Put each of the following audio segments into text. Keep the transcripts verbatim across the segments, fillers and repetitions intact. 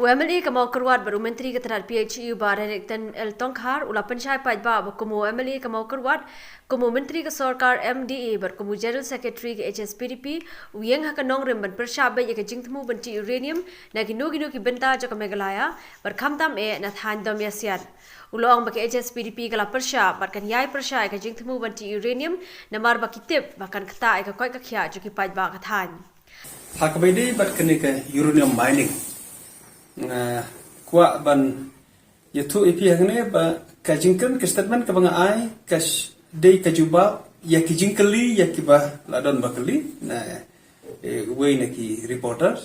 U MLA ka Mawkyrwat bad u Myntri ka tnad PHE u Bah Renikton L Tongkhar u la pynshai paidbah ba kum u MLA ka Mawkyrwat, kum u Myntri ka Sorkar MDA bad kum u General Secretary ka HSPDP, u ïeng ha ka nongrim ban pyrshah beit ïa ka jingthmu ban tih uranium na kino kino ki bynta jong ka Meghalaya bad khamtam eh na thaiñ Domiasiat. U la ong ba ka HSPDP ka la pyrshah bad kan ïai pyrshah ïa ka jingthmu ban tih uranium namar ba ki tip ba kan ktah ïa ka koit ka khiah jong ki paidbah ka thaiñ. Ha kaba ïadei bad kane ka uranium mining, nga kwah ban ïathuh ïa phi hangne ba ka jingkren, ka statement kaba nga ai ka dei ka jubab ïa ki jingkylli ïa kiba la don ba kylli na, eh, uwei na ki reporter.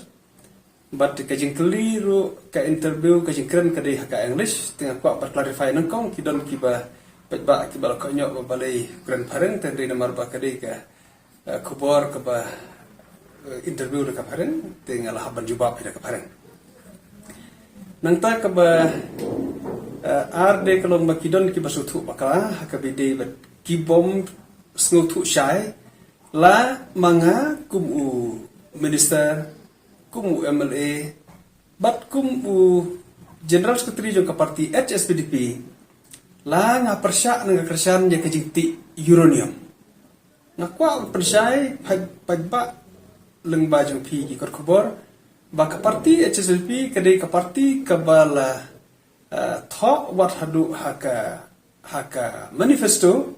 Bad ka jingkylli ruh, ka interview, ka jingkren ka dei ha ka English, te nga kwah ba clarify nyngkong, ki don kiba paidbah kiba la kohnguh ba balei kren phareng, te dei namar ba ka dei ka, eh, khubor kaba, eh, interview da ka phareng, te nga la hap ban jubab da ka phareng. Nangta kaba, eh, ar dei ka long ba ki don kiba sngewthuh bakla ha kaba ïadei bad ki bym sngewthuh shai la ma nga kum u minister, kum u MLA bad kum u General Secretary jong ka party HSPDP, la nga pyrshah ne nga kyrshan ïa ka jingtih uranium. Nga kwah pynshai paidbah lyngba jong phi ki kot khubor ba ka party HSPDP ka dei ka party kaba la, eh, thoh wat haduh ha ka, ha ka manifesto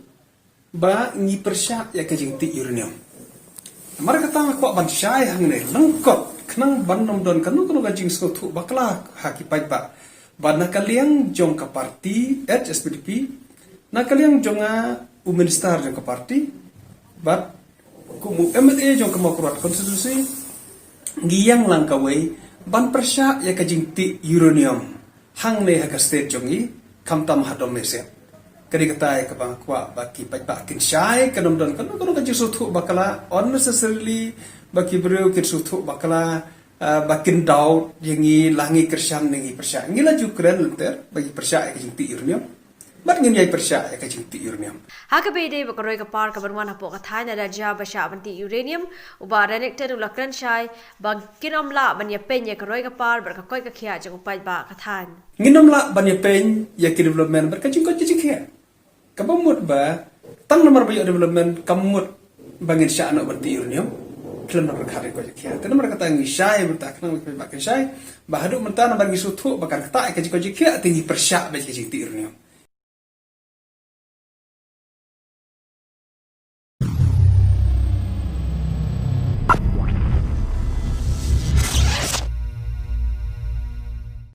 ba ngi pyrshah ïa ka jingtih uranium. Namar kata nga kwah ban shai hangne lyngkot khnang ban ym don kano kano ka jingsngewthuh bakla ha ki paidbah ba na ka liang jong ka party HSPDP, na ka liang jong nga u minister jong ka party bad kum u MLA jong ka Mawkyrwat constituency, ngi ïeng lang kawei ban pyrshah ïa ka jingtih uranium hangne ha ka state jong ngi, khamtam ha Domiasiat. Ka dei kata ïa kaba nga kwah ba ki paidbah kin shai, kan ym don kano kano ka jingsngewthuh bakla unnecessarily, ba ki briew kin sngewthuh bakla, ah, ba kin doubt ïa ngi, la ngi kyrshan ne ngi pyrshah. Ngi la ju kren lynter ba ngi pyrshah ïa ka jingtih uranium bad ngin ïai pyrshah ïa ka jingtih uranium. Ha kaba ïadei bad ka roi ka par kaban wan hapoh ka thaiñ lada jia ba shah ban tih uranium, u Bah Renikton u la kren shai ba kin ym lah ban ïapeiñ ïa ka roi ka par bad ka koit ka khiah jong u paidbah ka thaiñ. Ngin ym lah ban ïapeiñ ïa ki development bad ka jingkoit ka jingkhiah. Kaba mut ba tang namar ba ïoh development kam mut ba ngin shah noh ban tih uranium khlem da pyrkhat ïa ka koit ka khiah. Te namar kata ngi shai mynta, khnang ba ki paidbah kin shai ba haduh mynta namar ngi sngewthuh ba kan ktah ïa ka jingkoit jingkhiah te ngi pyrshah beit ïa ka jingtih uranium.